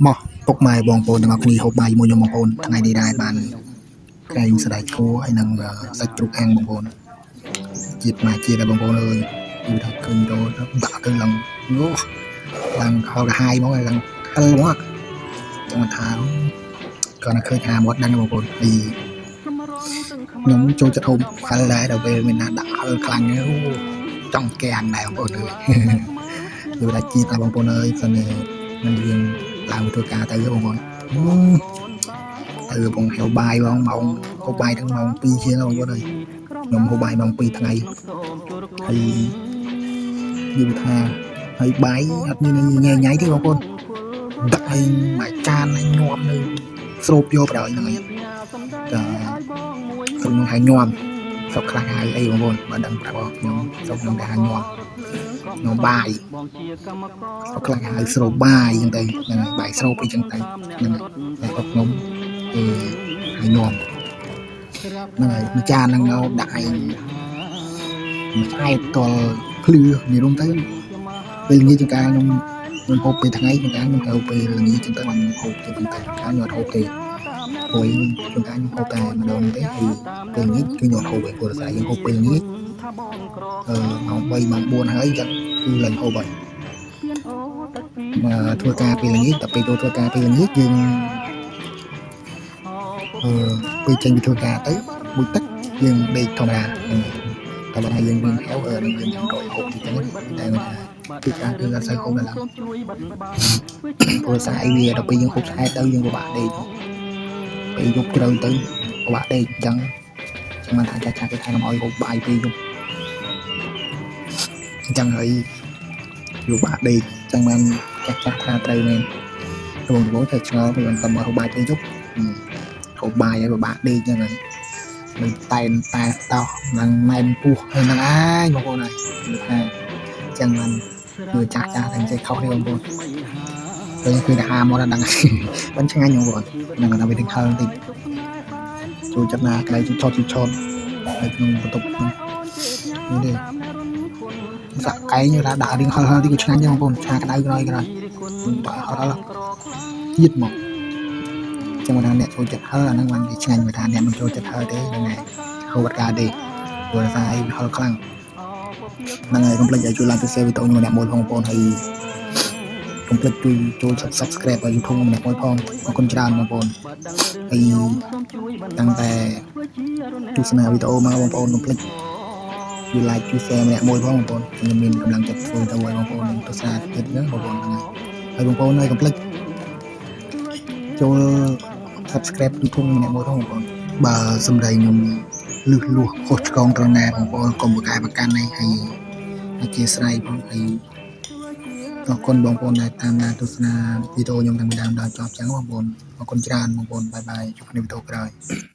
មកពុកម៉ែបងប្អូនទាំងអស់គ្នាហូបបាយជាមួយខ្ញុំបងប្អូនថ្ងៃនេះដែរបានក្រែងសណ្តែកគោហើយនឹងសាច់ជ្រូកអាំងបងប្អូនជាតិមកជាតិដែរបងប្អូនអើយយូរថាឃើញទៅដាក់ទៅឡើងអូឡើងហល់កាហាយហ្មងឡើងហិលហ្មងចង់ថាគាត់តែឃើញហាមាត់ដឹងបងប្អូនហើយខ្ញុំចូលចិត្តហូបហិលដែរដល់ពេលមានណាដាក់ហិលខ្លាំងអូចង់កាំងដែរបងប្អូនអើយយូរថាជាតិដែរបងប្អូនអើយសិននឹងយើងឡើងធ្វើការទៅបងប្អូនទៅបងហៅបាយបងម៉ោងហូបបាយទាំងម៉ោង2ជាងបងប្អូនអើយខ្ញុំហូបបាយម៉ោង2ថ្ងៃហើយយូរថាហើយបាយអត់មានញ៉ៃញ៉ៃទេបងប្អូនដាក់ឲ្យមួយចានឲ្យញាំនៅស្រូបយកបណ្ដោយហ្នឹងហើយតែខ្ញុំហៅញាំស្រុកខ្លះហៅអីបងប្អូនបើដឹងប្រាប់ខ្ញុំស្រុកខ្ញុំគេហៅញាំញាំបាយស្រុកខ្លះគេហៅស្រូបបាយអញ្ចឹងទៅហ្នឹងហើយបាយស្រូបអីចឹងទៅហ្នឹងហើយតែស្រុកខ្ញុំគេហៅញាំហ្នឹងហើយមួយចានហ្នឹងមកដាក់ឲ្យមួយខែតលភ្លឺនិយាយរួមទៅពេលល្ងាចចង្ការខ្ញុំខ្ញុំហូបពេលថ្ងៃចង្ការខ្ញុំហូបពេលល្ងាចចឹងទៅខ្ញុំហូបទៅតែចង្ការខ្ញុំអត់ហូបទេព្រោះចង្ការខ្ញុំហូបតែម្ដងទេហើយពេលល្ងាចគឺខ្ញុំអត់ហូបទេព្រោះដោយសារយើងហូបពេលល្ងាចអឺម៉ោង3ម៉ោង4ហើយចឹងគឺឡើងហូបហើយមកធ្វើការពេលល្ងាចតែពេលចូលធ្វើការពេលល្ងាចយើងអឺពេលចេញពីធ្វើការទៅមួយទឹកយើងដេកធម្មតាហ្នឹងតែបើថាយើងវិញហៅអឺយើងចង់រយហូបទីចឹងតែថាពីការគឺអត់សូវហូបដល់ព្រោះសារអីវាដល់ពេលយើងហូបឆ្អែតទៅយើងពិបាកដេកពេលយប់ជ្រៅទៅពិបាកដេកអញ្ចឹងចឹងបានថាចាស់ចាស់គេថាកុំឲ្យហូបបាយពេលយប់អញ្ចឹងហើយយប់បាក់ដេកអញ្ចឹងបានចាស់ចាស់ថាត្រូវមែនដំបូងតែឆ្ងល់ពេលបន្តមកហូបបាយពេលយប់ហូបបាយហើយពិបាកដេកអញ្ចឹងហើយនឹងតែនតែតោះនឹងណែនពោះហើយនឹងឯងបងប្អូនហើយគឺថាអញ្ចឹងបានគឺចាស់ចាស់តែចេះខុសនេះបងប្អូនពេលគឺតែហាមកដល់ដឹងមិនឆ្ងាញ់បងប្អូននឹងដល់វាទាំងហឹលបន្តិចចូលចិត្តណាកន្លែងជិតឆតនៅក្នុងបន្ទប់នេះទេសាក់កែងថាដាក់រៀងហឹលហឹលតិចក៏ឆ្ងាញ់ដែរបងប្អូនឆាក្តៅក្រោយក្រោយដាក់ហឹលហឹលជាតិមកចឹងថាអ្នកចូលចិត្តហឹលអាហ្នឹងបានវាឆ្ងាញ់បើថាអ្នកមិនចូលចិត្តហឹលទេហ្នឹងហើយហូបអត់កើតទេព្រោះថាអីហឹលខ្លាំងហ្នឹងហើយកុំភ្លេចឲ្យជួយ like ជួយ share វីដេអូខ្ញុំម្នាក់មួយផងបងប្អូនហើយកុំភ្លេចជួយចូល subscribe ឲ្យ YouTube ម្នាក់មួយផងអរគុណច្រើនបងប្អូនហើយតាំងតែទស្សនាវីដេអូមកបងប្អូនកុំភ្លេចជួយ like ជួយ share ម្នាក់មួយផងបងប្អូនខ្ញុំមានកម្លាំងចិត្តធ្វើទៅឲ្យបងប្អូនទស្សនាទៀតហ្នឹងបងប្អូនហ្នឹងហើយបងប្អូនហើយកុំភ្លេចចូល subscribe YouTube ម្នាក់មួយផងបងប្អូនបើសម្ដីខ្ញុំលឹះលួសខុសឆ្គងត្រង់ណាបងប្អូនកុំប្រកែប្រកាន់អីហើយអធិស្ឋានផងហើយអរគុណបងប្អូនដែលតាមដានទស្សនាវីដេអូខ្ញុំតាំងពីដើមដល់ចប់ចឹងបងប្អូនអរគុណច្រើនបងប្អូន bye bye ជួបគ្នាវីដេអូក្រោយ។